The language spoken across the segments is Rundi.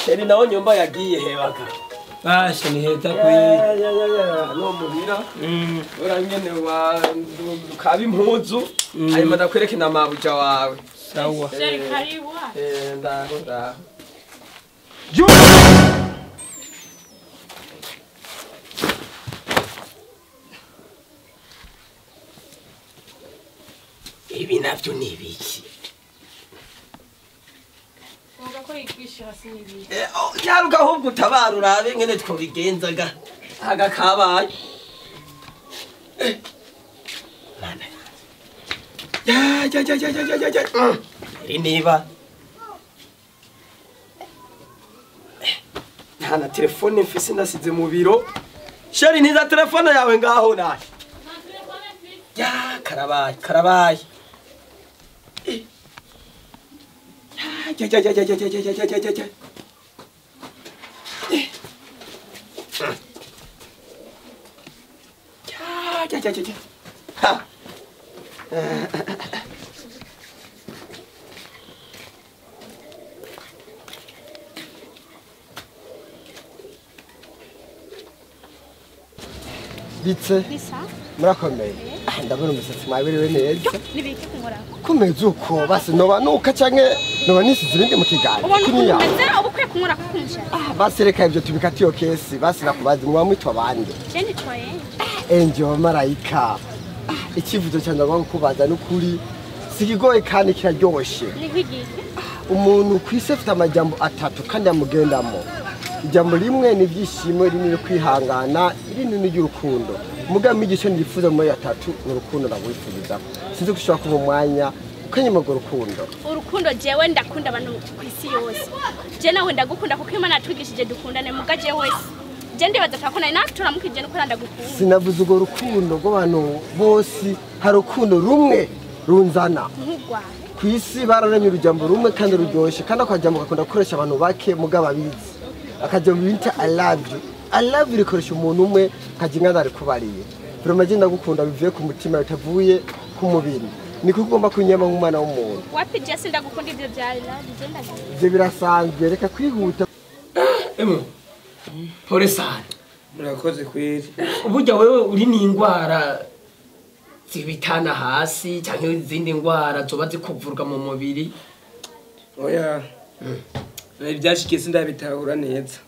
Sheri nawo nyumba yagiye hebaka. Basha ni heza kweli. Ya no muhira. Ora nyene wa kaba impuzu hanyuma ndakwereke na mabuja wawe. Sawa. Sheri karibu. Ndaho ndaho. Ibi navyo ni ibiki? Nyaruka ahubwo utabara urabe ngene twobigenzaga aga kabaye. Mana. Ya ya ya ya ya ya ya. Iri niba. Nta na telefone mfise ndasize mu biro. Sheri ntiza telefone yawe ngaho naye. Ya karabaye karabaye. Ya ya ya ya ya ya ya ya ya ya. Ya ya ya ya. Ha. Bitse. Murakomeye. Ndabona umusatsi mwabiriwe neza. Nibiki kumurako. Kumeze uko basi noba nuka canke noba nisize ibindi mu kiganza. Ubona ubukwiye kumurako kumushatsi. Basi reka ivyo tubikatiyo kesi basi nakubaza mwa mwitwa bande. Je nitwa Enje wa marayika. Ikivuzo cyane ndagomba kubaza n'ukuri sikigoye kandi kiraryoshe. Ni nk'igiki? Umuntu kwisi afite amajambo atatu kandi amugendamo. Ijambo rimwe ni ibyishimo, irindi ni kwihangana, irindi ni iry'urukundo. Mugambi igice nifuza muri atatu ni urukundo ndagwifuriza. Sinzi ko ushobora kuba umwanya ukanyima urwo rukundo. Urukundo jewe ndakunda abantu kwisi yose. Je nawe ndagukunda kuko Imana yatwigishije dukundane muga jewe. Je ndibaza twakundana natwe turamukije nuko ndagukunda. Sinavuze urwo rukundo rw'abantu bose, hari urukundo rumwe runzana. Kwisi bararemye urujambo rumwe kandi ruryoshe kandi akajambo gakunda gukoresha abantu bake mugaba bizi. Akajambo bita I love you. I love you rikoresha umuntu umwe kaje ingana ari kubariye. Vraiment je ndagukunda bivuye ku mutima bitavuye ku mubiri. Niko ugomba kunyema nk'umwana w'umuntu. Wapi je ndagukunda ivyo bya I love you je ndagukunda. Ivyo birasanzwe reka kwihuta. Emo. Pole sana. Murakoze kweli. Uburya wewe uri ni ingwara zibitana hasi cyangwa izindi ngwara zoba zikuvurwa mu mubiri. Oya. Ibyashikiye sindabitahura neza.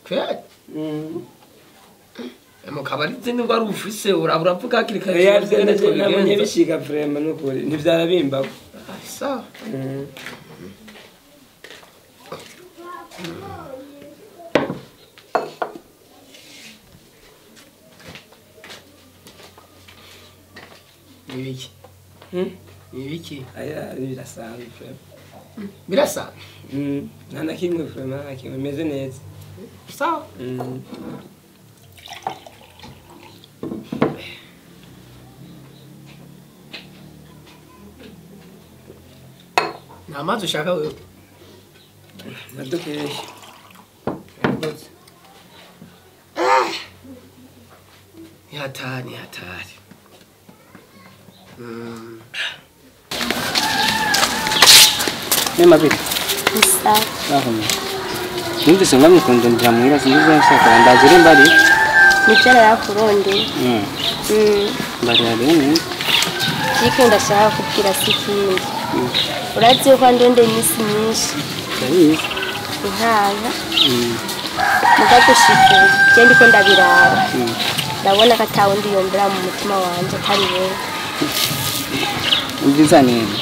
Kweli? Emo kabari izindi ngwara ufise uravuga hakiri kare. Oya nabonye bishika vraiment nukuri ntivyarabimbako. Sawa. Nibiki? Nibiki? Aya birasanzwe vraiment. Birasanzwe? Nta na kimwe vraiment, nta kimwe meze neza. Sawa. Nta mazi ushaka wewe? Nadukeye. Murakoze. Ni hatari, ni hatari. Nema vipi? Sawa. Sawa. Numvise ngo mwikundira muhira sinzi nshaka ndazire mbari. Nivyo narakurondeye. Mbari rero. Kiko ndashaka kubwira sikindi. Urazi ko ndonde iminsi myinshi. Ndabizi. Inkanka. Mugagushika je ndiko ndabiraba. Ndabona ko atawundi yombera mu mutima wanje atari wewe. Ubwiza neza.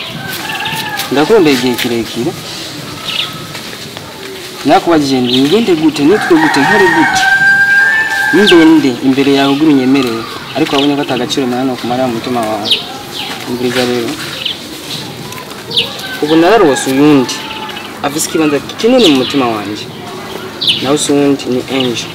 Ndakunda igihe kirekire. Nakubajije nti ngende gute nitwe gute nkore gute ninde imbere yawe ugura unyemereye ariko wabonye ko atagaciro mwana kumara mu mutima wawe. Umviriza rero ubu nararose uyundi afise ikibanza kinini mu mutima wanje nawe usundi ni Angel.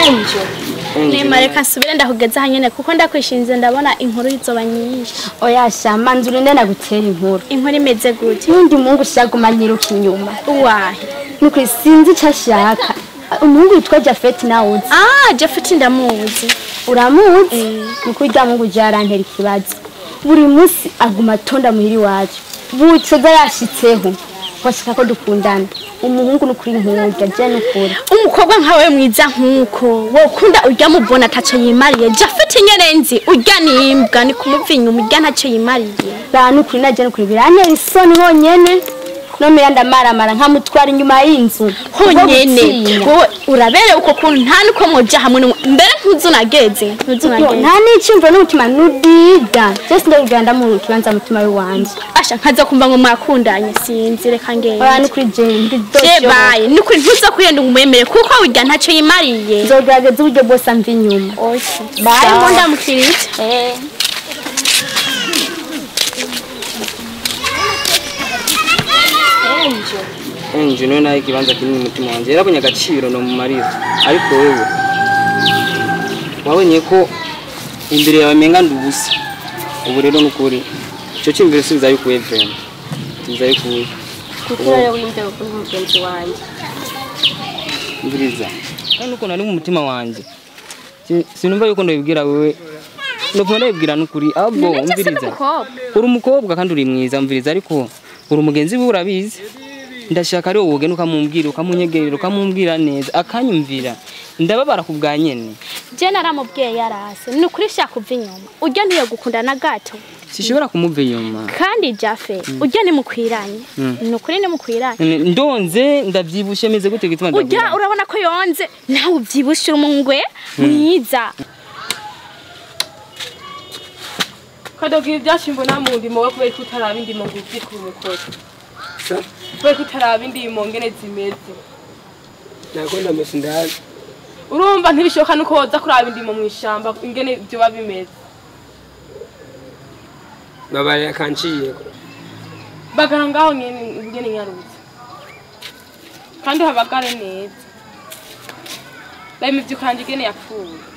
Angel Nema reka nsubire ndakugeza hanyene kuko ndakwishinze ndabona inkuru izoba nyinshi. Oya shama nzurinde ndagutera inkuru. Inkuru imeze gute? Nundi mungu shaguma nyiruka inyuma. Uwahe? Nuko sinzi icashaka. Umuhungu yitwa Jafet nawe uzi. Ah, Jafet ndamuzi. Uramuzi? Nuko urya mungu jarantera ikibazo. Buri munsi aguma atonda muhiri wacu. Bucoza yashitseho. Washaka ko dukundana. Umuhungu nukuri nkurya je nukuri. Umukobwa nkawe mwiza nkuko wokunda urya mubona ataco yimariye. Jafet nyene nzi urya nimbwa ni kumuva inyuma urya ntaco yimariye. Ba nukuri naje nukuri birantera isoni honyene. Nomera ndamaramara nkamutwara inyuma y'inzu honyene. Wowe urabere uko kuntu nta nuko mwoja hamwe mbere ntuzunageze ntuzunageze. Nta n'icimvo n'umutima nudida. Jese ndabiganda mu kibanza mutima wanje. Asha nkaza kumva ngo mwakundanye sinzi reka ngende. Oya nukuri je ndidoje. Baye nukuri ntuzokwiyenda umwemere kuko urya ntaco yimariye. Nzogerageza uburyo bwose amva inyuma. Okay. Baye ngo ndamukirije. Angel niwe nawe ikibanza kinini mu mutima wanje yarabonye agaciro no mu marira ariko wewe wabonye ko imbere yawe menga ndubusa. Ubu rero nukuri ico cyimviro subiza yuko Evrem subiza yuko kuko rero wimbe kuri mugenzi wanje mbiriza kandi uko nari mu mutima wanje sinumva yuko ndabibwira wewe ndopfa ndabibwira nukuri ahubwo umviriza uri umukobwa kandi uri mwiza umviriza ariko uri umugenzi we urabizi ndashaka rero wowe ukamumbwira ukamunyegerera ukamumbwira neza akanyumvira ndababara ku bwa nyene. Je naramubwiye yarase nukuri shaka kuva inyuma urya ntiyo gukunda na gato sishobora kumuva inyuma kandi Jafe urya nimukwiranye nukuri nimukwiranye ndonze ndavyibushe meze gute gituma ndabwira urya urabona ko yonze nawe uvyibushe umungwe mwiza. Kadogi ibyashimbo na mu ndimo we kubera kutaraba indimo ngo uvyikure umukoro. Kubera kutaraba indimo ngene zimeze. Nako ndamese ndazi. Urumva ntibishoka nuko woza kuraba indimo mu ishamba ingene byoba bimeze. Babaye akanciye. Bagara ngaho ngene nyarutse. Kandi habagare neza. Bayi mivyo kanje ingene yapfuye.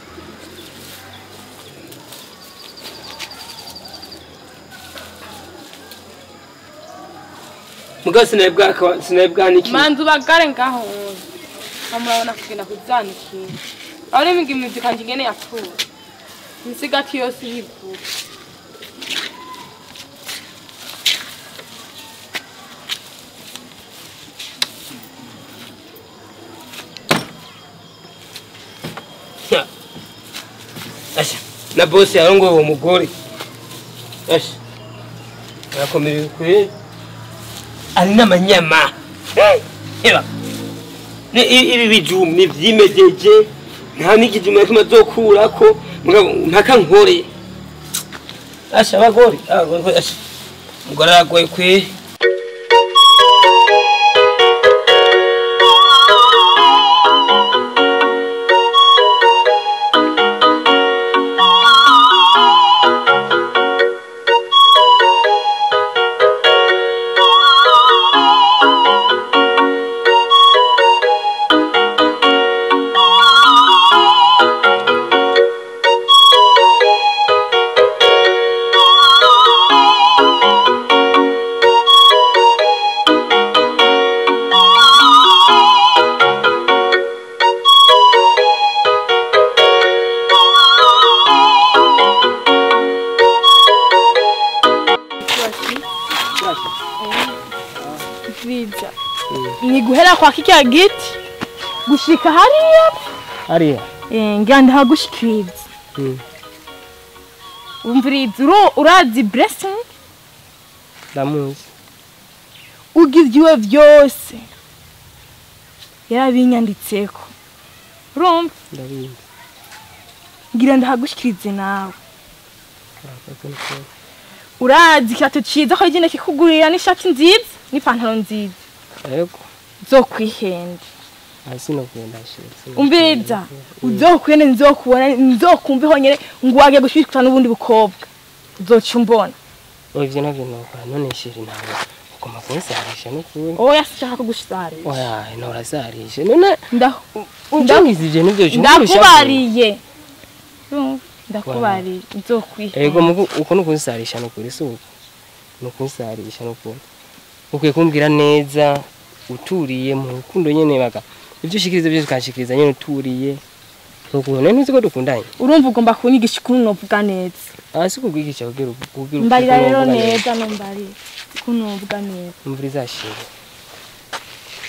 Muga sinebwa niki manzu bagare ngaho amurabona kugenda kuzanikira ari migi kanje ngene yapfuye insigati yose yivuga Asha na boss yarongoye uwo mugore Asha yakomeje kwe ari n'amanyama eba ne ibi bijumi vyimejeje nta n'ikijuma kimwe azokurako mpaka nkore Asha abagore asha mugore aragoye kwe. Ni guhera kwa kikya giti gushika hariya hariya ngira ndahagushikiriza umviriza urazi blessing ndamuzi ugize vyose yarabinyanditseko urumva ndabizi ngira ndahagushikirize nawe urazi ikirato ciza ko igenda kikugurira n'ishati nziza n'ipantaro nziza yego Uzokwihenda. Sinokugenda sheri. Umviriza. Uzokwihenda nzokubona nzokumva honyene ngo wagiye gushishikana n'ubundi bukobwa. Uzoca umbona. Oya ivyo navyo nokora none sheri nawe ugomba kunsarisha n'ukuri. Oya sinshaka kugusarisha. Oya ntorasarisha none unjangizije ivyo nivyo. Ndakubariye. Ndakubariye nzokwihenda. Ego mugu uko nukunsarisha n'ukuri si uko. Nukunsarisha n'ukuri. Ukwiye kumbwira neza uturiye mu rukundo nyene baga. Ivyo ushikiriza byose ukanshikiriza nyene uturiye. Nukuntu ntuzi ko dukundanye. Urumva ugomba kunyigisha ukuntu novuga neza. Ah si kukwigisha kugira mbarira rero neza no mbarira. Ukuntu novuga neza. Imvura izashira.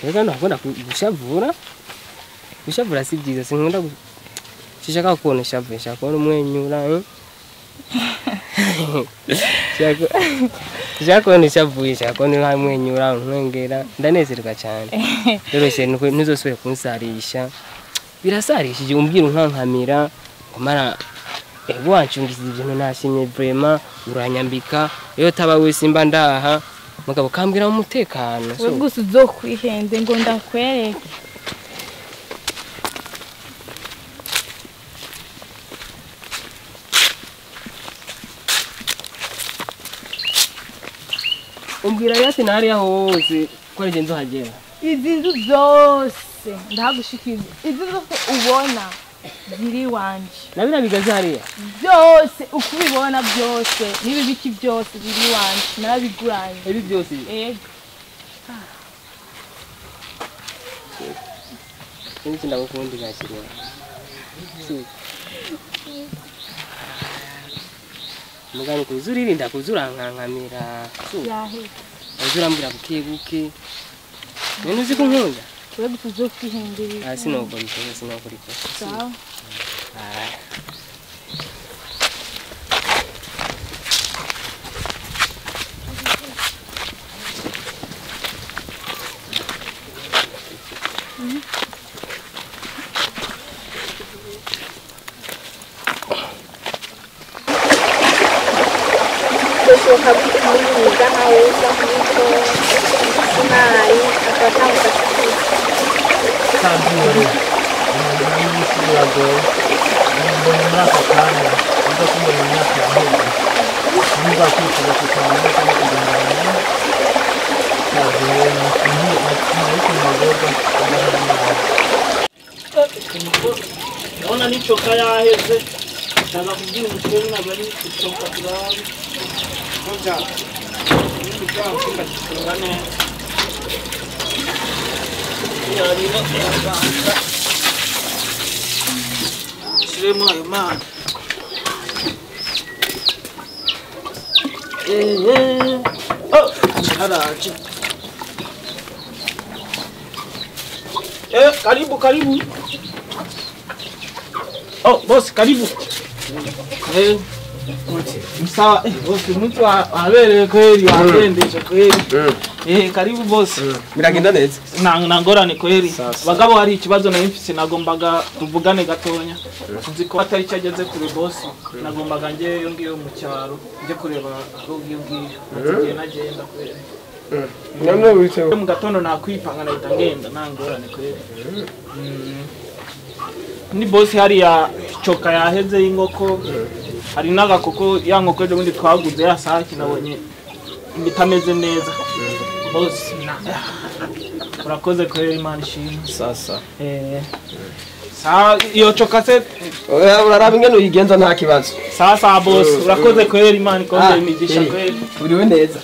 Rega ntabwo gushavura. Gushavura si byiza sinkunda shishaka kubona ushavuye shaka kubona umwenyura. Shaka kubona ushavuye shaka kubona umwenyura untwengera ndanezerwa cyane. Rero se ntuzosubire kunsarisha. Birasarishije umbwira unkankamira kumara ego wancungiza ibintu nashimye vraiment uranyambika iyo taba we simba ndaha mugabo kambwira mu mutekano. We gusa uzokwihende ngo ndakwereke. Umbwira yati nari aho hose ko ari nzo hagera. Izi nzu zose ndahagushikiza. Izi zose ubona ziri wanje. Nabira bigaze hariya. Byose ukubibona byose nibi biki byose biri wanje narabiguranye. Ibi byose. Ego. Niki ndagukundi gashiriwa. Mugani kuzuririnda kuzurankankamira. Yahe. Uzurambira buke buke. None uzi kunkunda? Wewe gusa uzokwihindurira. Ah sinokora ikosa sinokora ikosa. Sawa. Ah. Ndashaka kukuza nkawe usa nk'uko imari akatanga Ndabona n'icoka yaheze nshaka kubwira umukuru ntabwo ari icoka turabe shiremo ayo mazi. Haraje. Karibu karibu. Oh, boss, karibu. Sawa, boss, mtu abereye kweli wagendesha kweli. Karibu boss. Biragenda neza. Na ngorane kweli. Bagabo hari ikibazo na mfise nagombaga tuvugane gatonya. Nzi ko atari cyageze kure boss. Nagombaga nje yo ngiyo mu cyaro, nje kureba aho ngiyo ngiyo. Ngiye nagenda kweli. None wite mu gatondo nakwipanga nahita ngenda nta ngorane kweli. Ni boss hari ya coka yaheze y'inkoko. Hari n'agakoko ya nkoko ejo bundi twaguze ya saki nabonye bitameze neza. Boss urakoze kweli Imana ishimwe. Sasa. Sa iyo coka se uraraba ingene uyigenza nta kibazo. Sasa boss urakoze kweli Imana ikomeze imigisha kweli. Uriwe neza.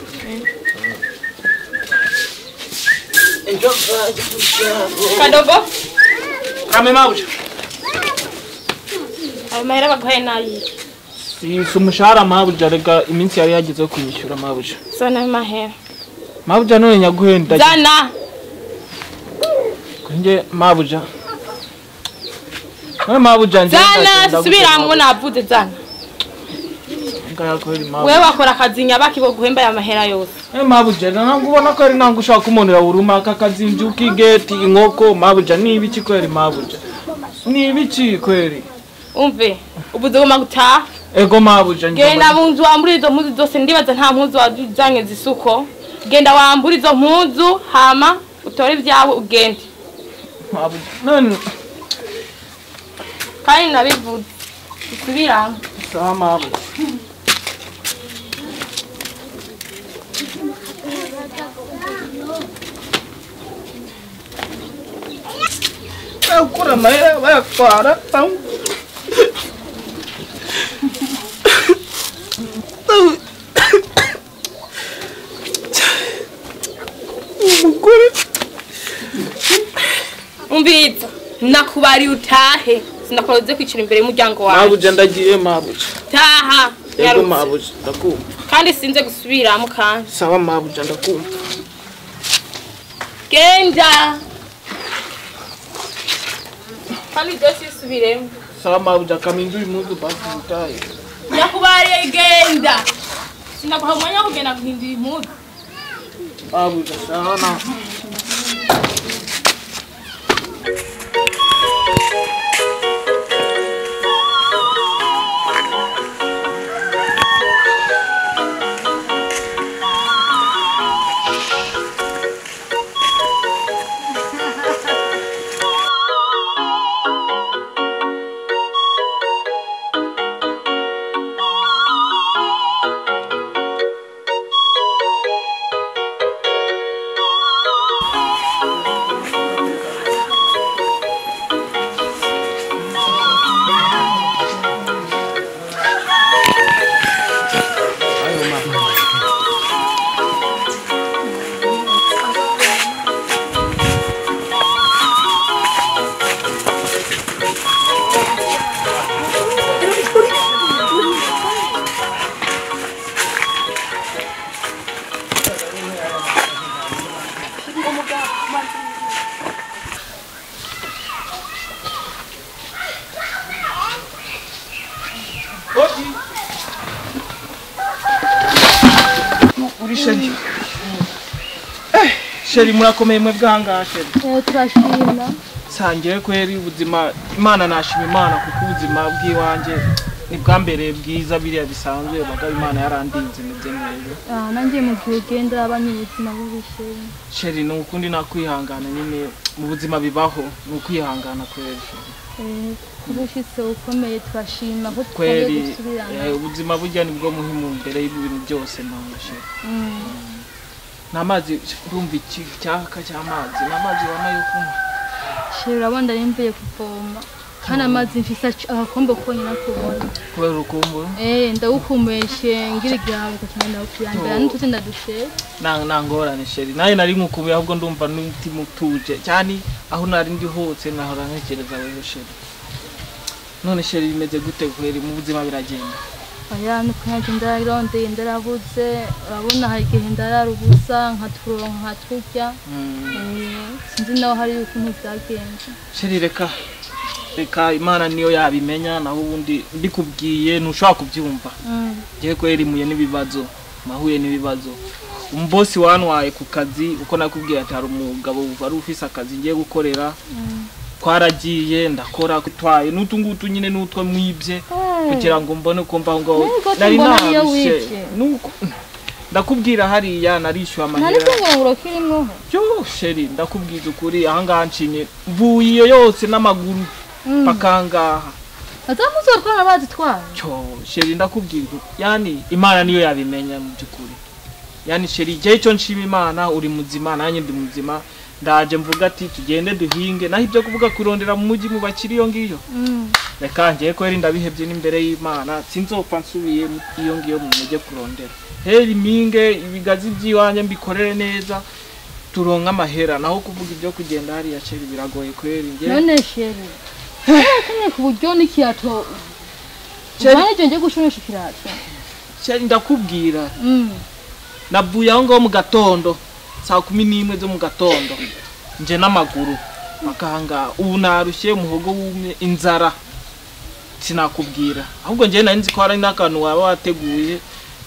Kadogo. Kame mabuja. Ayo mahera baguhaye nayi. Si umushahara mabuja rega iminsi yari yagize kuyishyura mabuja. Zana mahera. Mabuja none nyaguhenda. Zana. Kunje mabuja. None mabuja nje. Zana subiramwo navuze zana. Ngaya kweli mabuja. Wewe wakora akazi nyabaki bo guhemba ya mahera yose. Mabuja nangu ubona ko ari nangu ushaka kumonera uruma akazi mbyuki gate inkoko mabuja ni ibiki kweli mabuja. Ni ibiki kweli. Umve ubuzogoma gutaha. Ego mabuja nje. Genda munzu wambura izo mpuzu zose ndibaza nta mpuzu wajanye zisuko. Genda wambura izo mpuzu hama Utore ibyawe ugende. Mabuja none kandi nabivuze. Usubiramo. Sawa mabuja. Ukura amahera bayatwara. Umugore umviriza nakubari utahe sinakoze kwicara imbere y'umuryango wawe. Mabuja ndagiye mabuja. Taha. Yego mabuja ndakumva. Kandi sinze gusubiramo kandi. Sawa mabuja ndakumva. Genda. Kandi byose isubiremo. Sawa mabuja kaminduri mungu basi utahe. Nakubariye genda. Sinaguha umwanya wo kugenda guhindura impuzu. Mabuja sawa na. Sheri. Sheri murakomeye mwe bwangaha Sheri. Turashima. Sangiye kweri ubuzima Imana nashima Imana kuko ubuzima bw'iwanje ni bwambere bwiza biriya bisanzwe bagabo Imana yarandinze meze neza. Nanjye mu gihe ugenda abanye ubuzima bubi Sheri. Sheri ni ukundi nakwihangana nyine mu buzima bibaho ni ukwihangana kweri. Kubushitse ukomeye turashima ko twari gusubirana. Ubuzima burya nibwo muhimu mbere y'ibintu byose mama Sheri. Namazi ndumva iki cyaka cy'amazi namazi wamaye kunywa. Sheri urabona ndari mvuye kuvoma kandi amazi mfise agakombe konyine kubona. Kubera urukumbu? Ndagukumbuye ngira igihango cyane ndakuyambira n'ututi ndadushe. Nta ngorane Sheri naye nari nkukubuye ahubwo ndumva n'umutima utuje cyane aho nari ndi hose nahora ntekereza wewe Sheri. None Sheri bimeze gute kweri mu buzima biragenda? Oya nuko nanje ndarondeye ndarabuze urabona hari igihe ndarara ubusa nkaturonka nkaturya. Sinzi naho hari ukuntu byagenze. Sheri reka Imana niyo yabimenya naho ubundi ndikubwiye ntushobora kubyumva. Ngiye kweri muye n'ibibazo mahuye n'ibibazo. Umubosi wantwaye ku kazi uko nakubwiye ati hari umugabo wari ufise akazi ngiye gukorera. Twaragiye ndakora kutwaye n'utungutu nyine n'utwo mwibye kugira ngo mbone uko mva ngo nari narushe nuko ndakubwira hariya narishyuye amahera nari kungurura kirimo yo Sheri ndakubwiza ukuri ahangaha ncinye mvuye iyo yose n'amaguru pakangaha atamuzotwara bazitwara cyo Sheri ndakubwira yani Imana niyo yabimenya mu byukuri yani Sheri igihe cyo nshima Imana uri muzima nanjye ndi muzima ndaje mvuga ati tugende duhinge naho ibyo kuvuga kurondera mu mujyi mu bakiri iyo ngiyo reka ngiye kweri ndabihebye n'imbere y'Imana sinzopfa nsubiye iyo ngiyo mu mujye kurondera heri minge ibigazi by'iwanje mbikorere neza turonka amahera naho kuvuga ibyo kugenda hariya Sheri biragoye kweri ngiye none Sheri kumwe ku buryo n'ikiyato Sheri ngiye gushonesha ikirato Sheri ndakubwira navuye aho ngaho mu gatondo saa 11 zo mu gatondo nje n'amaguru makanga ubu narushye umuhogo wumye inzara sinakubwira ahubwo nje nari nzi ko hari n'akantu waba wateguye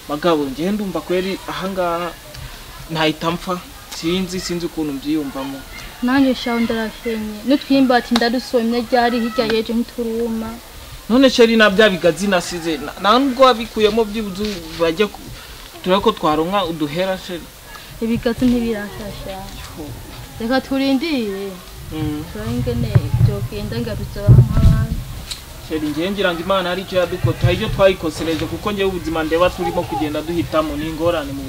bagabo nje ndumva kweri ahangaha ntahita mpfa sinzi ukuntu mbyiyumvamo nanjye shaho ndarakenye n'utwimbati ndadusomye ryari hirya yeje ntituruma none Sheri na bya bigazi nasize nubwo wabikuyemo byibuze bajye tureko twaronka uduhera Sheri ibigazi ntibirashasha Reka turindire. Turangene byogenda ngaruzobaho nk'abandi. Sheri ngiye ngira ngo Imana hari icyo yadukota, ibyo twayikosereje kuko ngewe ubuzima ndeba turimo kugenda duhitamo ni ingorane mu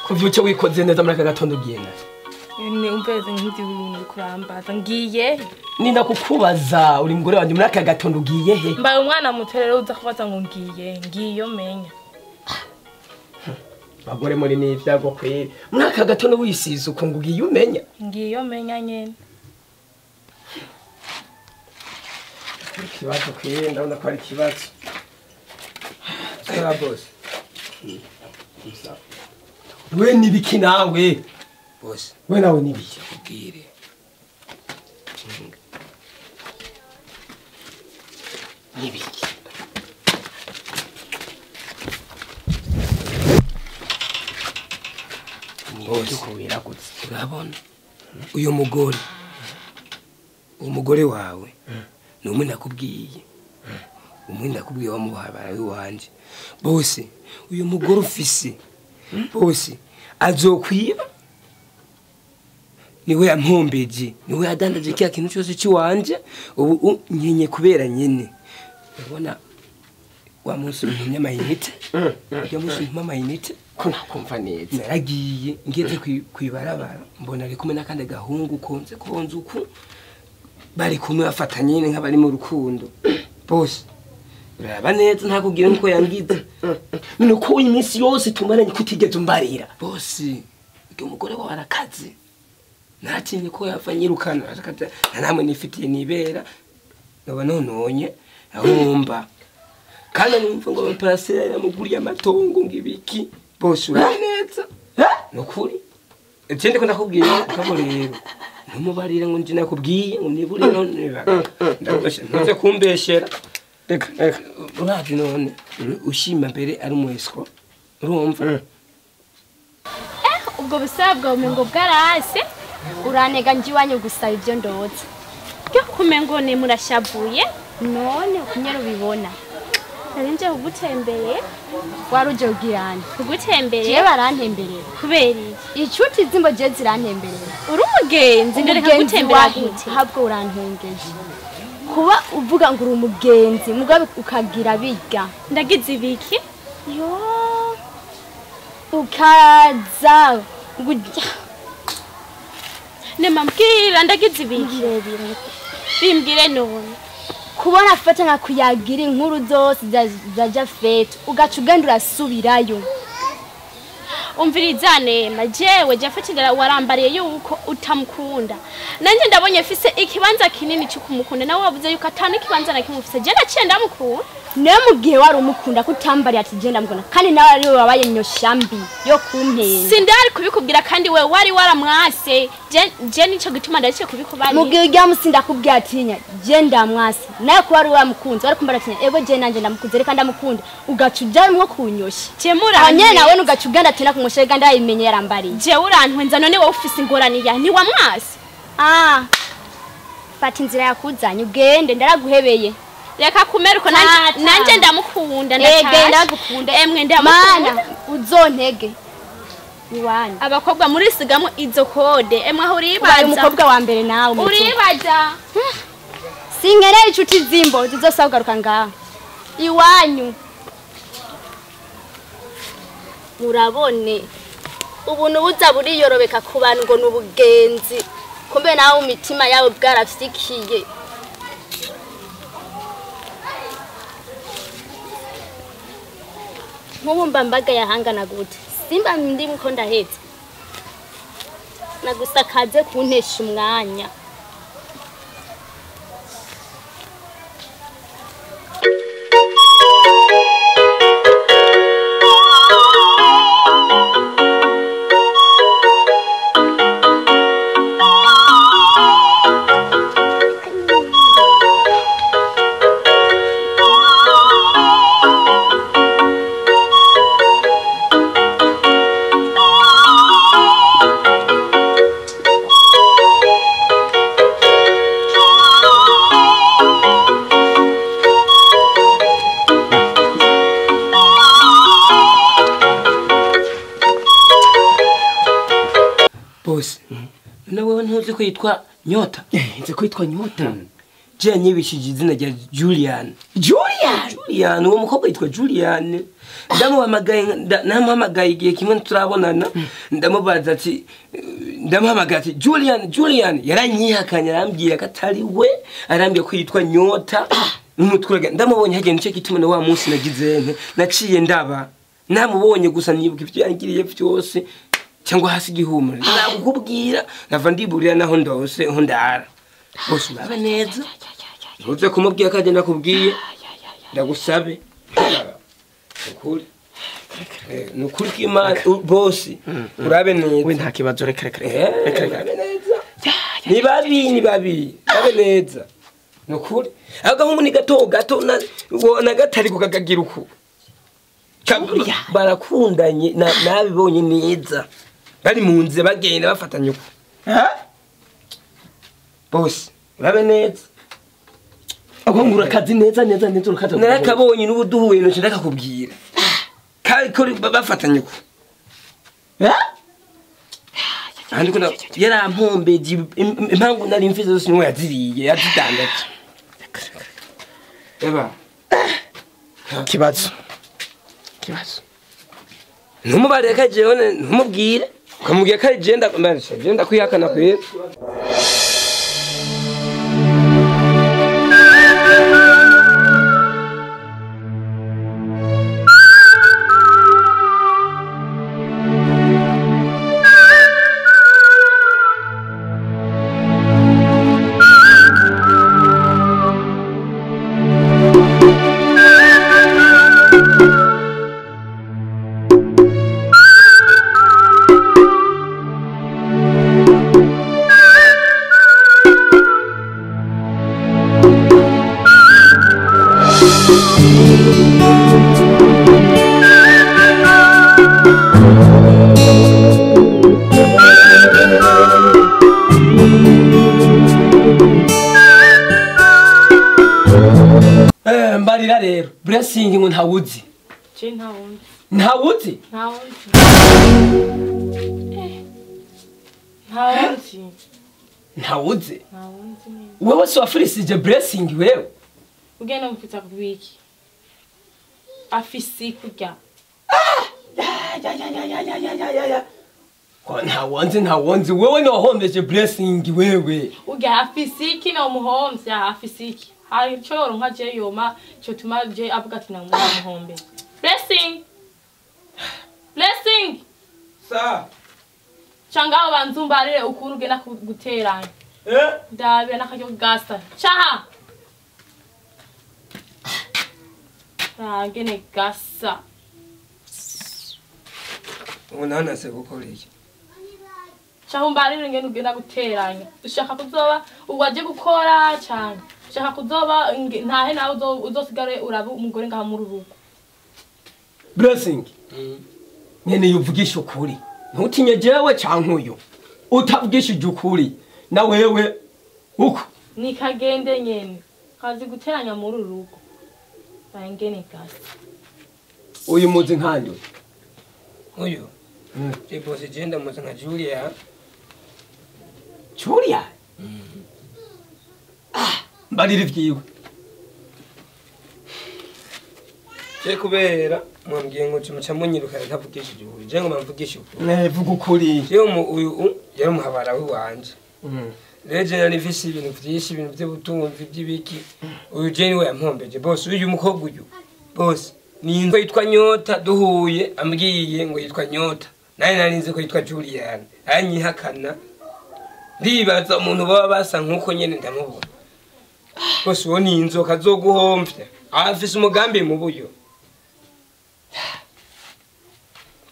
Kuvyuce wikoze neza muri aka gatondo ugiye na Ni umveze nk'ibyo bintu bikurambaza ngiye Ninda kukubaza uri mugore wanje muri aka gatondo ugiye he Mbaye umwana muto rero uza kubaza ngo ngiye ngiyo menya Bagore muri ni ibyago kweri muri aka gatondo wisize uko ngo ugiye umenya Ngiyo menya nyene Ikibazo kweri ndabona ko ari ikibazo Sawa boss. We nibiki nawe boss we nawe nibiki akubwire nibiki nibiki urabona uyu mugore umugore wawe numwe nakubwiye umwe ndakubwiye wamuhabara wanje bose uyu mugore ufise bose azokwiba niwe yampombeje niwe yadandaje kiya kintu cyose ciwanje ubu nkenye kubera nyene ubona wa munsi ntumye amayinite ya munsi ntumye amayinite ko nakumva neza naragiye ngeze kwibarabara mbona ari kumwe n'akandi gahungu konze konze uku bari kumwe bafatanye nyene nk'abari mu rukundo bose uraba neza ntakugira nko yangize none ko iminsi yose tumaranye kutigeze umbarira bose uyu mugore wawe arakaze natinye ko yapfa nyirukana nta namwe nifitiye nibera nkaba nononye ahomba kandi numva ngo abaparasera yamuguriye amatongo ngo ibiki bose uraba neza nukuri ikindi ko ndakubwiye kabo rero ntumubarire ngo nje nakubwiye ngo nibure none ntuze kumbeshera reka reka urazi none ushima mbere ari umwesco urumva Ubwo busabwa umengo bwarase uranega nji wanyu gusaba ibyo ndoza byo kumengo ne murashavuye none kunyero bibona nari nje kugutembere waruje ugirana kugutembere je barantemberera kubera iki icuti zimbo je zirantemberera uri umugenzi ndereka gutembera gute habwo urantengeje kuba uvuga ngo uri umugenzi mugabe ukagira biga ndagize ibiki yo ukaza ngujya nemambwira ndagize ibiki bimbwire none kubona afata nka kuyagira inkuru zose za Jafet ugaca ugenda urasubirayo Umviriza Nema, jewe Jafeti warambariye yuko utamukunda. Nanje ndabonye fise ikibanza kinini cyo kumukunda, nawe wavuze yuko atana ikibanza na kimwe ufise. Je naciye ndamukunda. Niyo mugihe wari umukunda kutambariye ati je ndamukunda, kandi nawe ari we wabaye nyoshambi yo kumpenda. Sindari kubikubwira kandi we wari waramwase. Je nico gituma ndaciye kubikubariye. Mugihe ujya musinda kubwira atinya je ndamwase, nawe kuba wari wamukunze wari kumbara atinya ego je nanje ndamukunze reka ndamukunda, ugaca ujarimwo kunyosha. Je muranye nawe ugaca uganda tena kumushega ndayimenye yarambariye. Je urantwenza none wowe ufise ingorane ya ni wamwase. Ah, fata inzira yakuzanye ugende ndaraguhebeye. Reka kumeruko nanje ndamukunda ndatashe. Ege ndagukunda emwe ndamukunda. Mana uzontege iwanyu. Abakobwa murisigamwe izo kode emwe aho uribaza. Umukobwa wa mbere nawe uribaza. Singereye inshuti zimbo zizosagaruka ngaha iwanyu. Murabone ubuntu buza buriyorobeka ku bantu ngo nubugenzi, kumbe nawe imitima yabo bwarafyikiye. Nk'ubu mbaga yahangana gute simba ndi muko ndahetse nagusakaze kuntesha umwanya. Boss, nawe ntuzi ko yitwa Nyota? Nzi ko yitwa Nyota. Je nyibishije izina rya Julian. Julian? Julian, uwo mukobwa yitwa Julian. Ndamuhamagaye namuhamagaye igihe kimwe turabonana, ndamubaza ati ndamuhamagaye ati Julian, Julian yaranyihakanye arambwira ko atari we, arambwira ko yitwa Nyota. N'umuturage ndamubonye hagiye nice gituma na wa munsi nagize nte naciye ndaba. Namubonye gusa nibuka ibyo yangiriye byose. Cyangwa hasi gihumure nakukubwira nava ndiburira naho ndose ho ndara. Bose urabe neza ntuze kumubwira ko agenda kubwiye ndagusabe. Ukuri nukuri k'Imana bose urabe neza. We nta kibazo reka reka reka neza. Ni babi ni babi urabe neza nukuri. Agahungu ni gato gato na gatari kukagagira uku barakundanye nabibonye neza. Bari mu nzira bagenda bafatanye uko. Bose urabe neza. Agongura akazi neza neza neza urukaza. Narakabonye n'ubuduhuye no ndakakubwira. Kandi ko bafatanye uko. Andi ko yarampombeje impangu nari mfize zose niwe yaziriye yazidandaje. Eba. Kibazo. Kibazo. Ntumubare ka jewe ntumubwire ukamubwira ko ari je ndakubwira kwihakana kwera. Mbarira rero Blessing ngo ntawuzi. Je ntawuzi. Ntawuzi? Ntawuzi. Ntawuzi. Ntawuzi? Ntawuzi. Wewe si wafirisije Blessing wewe? Ugenda mfita kubiki. Afisi kurya. Ah! Ya ya ya ya ya ya ya ya. Ko ntawonzi ntawonzi wewe ni wahombeje Blessing wewe. Urya afisi na umuhomvya afisi. Hari ico yoronka je yoma cyo tuma je avuga ati namuhombe. Blessing. Blessing. Sa. Changa banzumbarire ukuntu ugenda guteranya. Eh? Ndabira nakaryo gasa. Chaha. Rangene gasa. Ubu se gukora iki? Chaho mbarire ngene ugenda guteranya. Ushaka kuzoba uwaje gukora cyane. Ushaka kuzoba ntahe nawe uzosigare uraba umugore ngaha muri rugo. Blessing. Nyene yuvugisha ukuri. Ntutinye jewe canke uyu. Utavugishije ukuri na wewe uko. Nikagende nyene. Kazi guteranya muri rugo. Rangene gasa. Uyu muzi nkandi. Uyu. Bosi jenda muzi nka Julia. Julia? Ah, mbarira ivyiwe. Je kubera mwambwiye ngo muca munyirukana ntavugishije ukuri. Je ngo mamvugishe ukuri. Ne vuga ukuri. Je uyu yari umuhabara wanje. Rero je nari mfise ibintu vyinshi, ibintu vy'ubutunzi by'ibiki. Uyu je niwe yampombeje. Bosi uyu mukobwa uyu. Bosi ni inzo yitwa Nyota duhuye ambwiye ngo yitwa Nyota. Nari narinze ko yitwa Julian. Aranyihakana. Ndibaza umuntu baba basa nkuko nyene ndamubona. Bose uwo ni inzoka zoguhomvya. Afise umugambi mu buyo.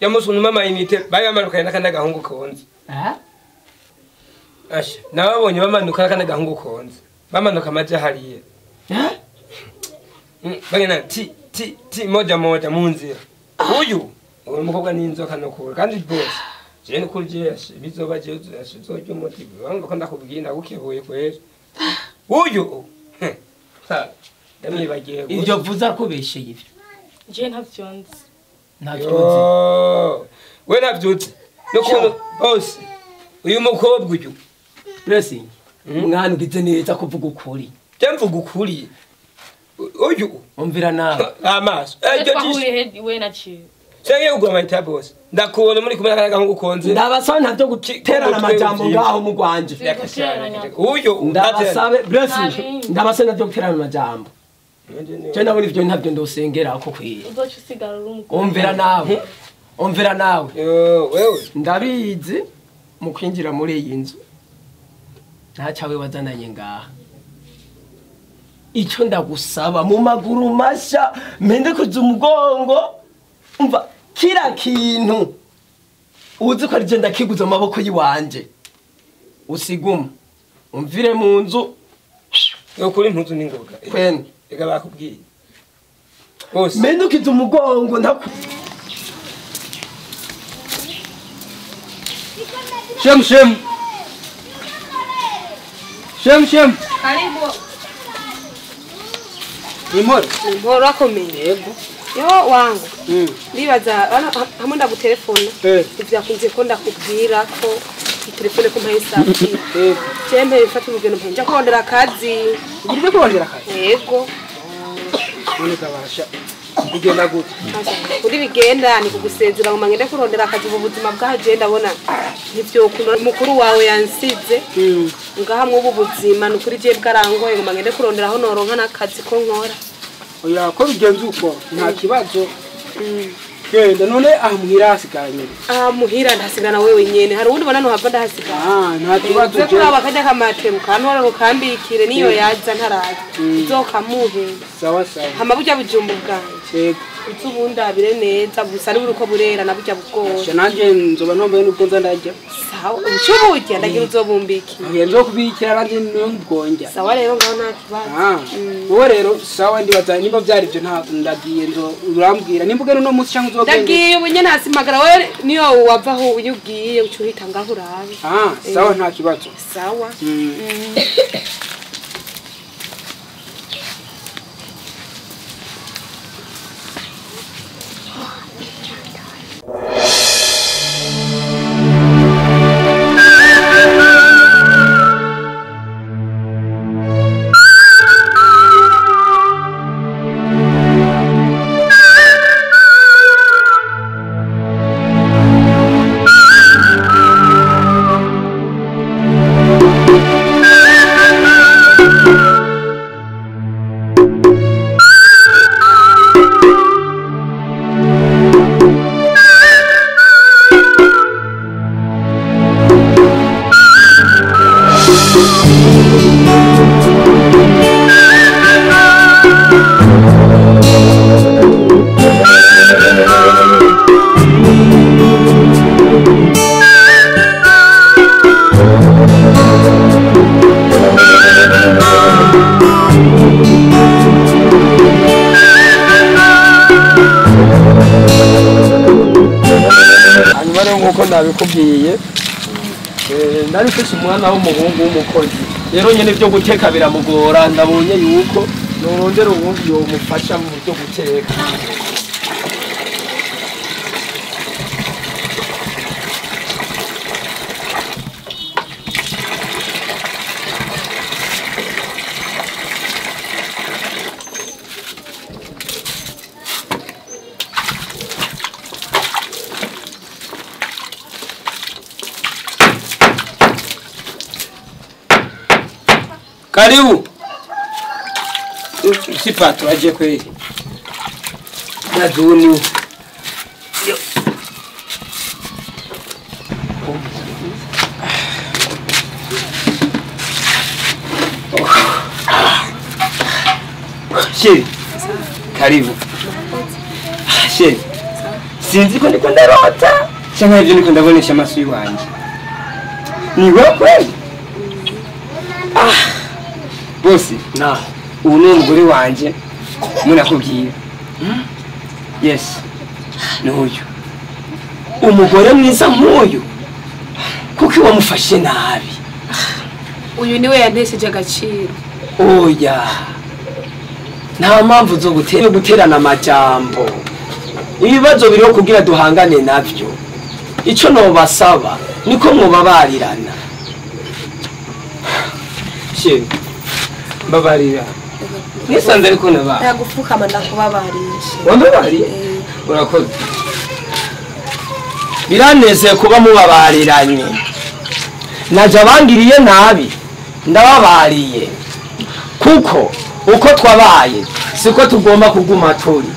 Yamusuntu mama inite bayamanukanye n'akandi gahungu konze. Asha nababonye bamanuka n'akandi gahungu konze. Bamanuka amaja hariye. Bagena ti ti ti moja moja mu nzira. Uyu uyu mukobwa ni inzoka nokura kandi bose. Je nukuri je bizoba je uzorya umuti banga ko ndakubwiye ndagukebuye kwera. Uyu ha ndamwibagiye. Ibyo vuza kubesheye ivyo. Je ntavyonzi. Ntavyonzi. We ntavyonzi. Nukuntu bose uyu mukobwa uyu. Blessing. Mwana ugize neza kuvuga ukuri. Je mvuga ukuri. Uyu umvira nawe amaso. Ejo jishe we naciye. Senge ugoma ita bose. Ndakubona muri kumwe n'agahungu konze. Ndabasaba ntavyo guterana amajambo ngaho mu gwanje. Uyu ndabasabe Blessing. Ndabasabe ntavyo guterana amajambo. Je ndabona ivyo ntavyo ndosengera ko kwiye. Uzoca usigara uri umukobwa. Umvira nawe. Umvira nawe. Yo wewe. Ndabizi mu kwinjira muri iyi nzu. Ntacawe wazananye ngaha. Icyo ndagusaba mu maguru masha mende kuza umugongo. Umva kira kintu uzi ko ari je ndakiguza amaboko yiwanje. Usiguma umvire mu nzu. Yo kuri impuzu n'ingoga. Kwene ega bakubwiye. Bose mende ukiza umugongo ndaku. Shem shem. Shem shem. Karibu. Imoro. Imoro akomeye. Yego. Yo wangu. Ndibaza hamwe ndagutelefona. Ivyakunze ko ndakubwira ko telefone ko mpaye safi. Je mpe mfata urugendo mpe nja kurondera akazi. Ugirije kurondera akazi? Yego. None kabasha. Bigenda gute? Kuri bigenda ni kugusezera ngo mangende kurondera akazi ubu buzima bwaje ndabona nivyo mukuru wawe yansize. Ngaha mwe ubu buzima nukuri je bwarangoye ngo mangende kurondera aho noronka nakazi ko nkora. Oya ko bigenze uko nta kibazo. Genda none aha muhira hasigaranye. Aha muhira ndasigana wewe nyene hari ubundi bona no hava ndahasigara. Ah nta kibazo je. Kuraba kajya kamate mukantora rukambikire niyo yaza ntaraza. Uzokamuhe. Sawa sawa. Hama burya bujumbu bwanje. Yego. Uzubundabire neza gusa ni uko burera na burya bugora. Je nanje nzoba ntombaye nubwo nza ndarya. Sawa ucuburya ndagira uzobumbiki. Ngiye nzokubikira nanje nubwonja. Sawa rero ngaho nta kibazo. Ah. Wowe rero sawa ndibaza nimba byari byo nta ndagiye nzo urambwira nimba ugena no munsi cyangwa uzogenda. Ndagiye ubu nyene hasimagara wewe niyo wavaho uyugiye ucuhita ngaho urabe. Ah sawa nta kibazo. Sawa. Thank you. nabikubwiye. Nari mfise umwana w'umuhungu w'umukozi. Rero nyene byo guteka biramugora, ndabonye yuko norondera uwundi yomufasha mu byo guteka. Karibu. Si pato aje kweli. Naduni. Sheri. Karibu. Sheri. Sinzi ko ndiko ndarota. Cyangwa ibyo ndiko ndabonesha amaso yiwanje. Ni wewe kweli? Bosi, na ubu ni umugore wanje munakubwira. Yes. N'uyu. Umugore mwiza nk'uyu. Kuko wamufashe nabi. Uyu niwe yantesheje agaciro. Oya. Nta mpamvu zo guterana amajambo. Ibibazo biriho kugira duhangane navyo. Ico nobasaba niko mwobabarirana. Sheri. Mbabarira. Nisanze ariko naba. Ndagupfukama ndakubabarisha. Wambabariye? Urakoze. Biraneze kuba mubabariranye. Naje abangiriye nabi ndababariye. Kuko uko twabaye siko tugomba kuguma turi.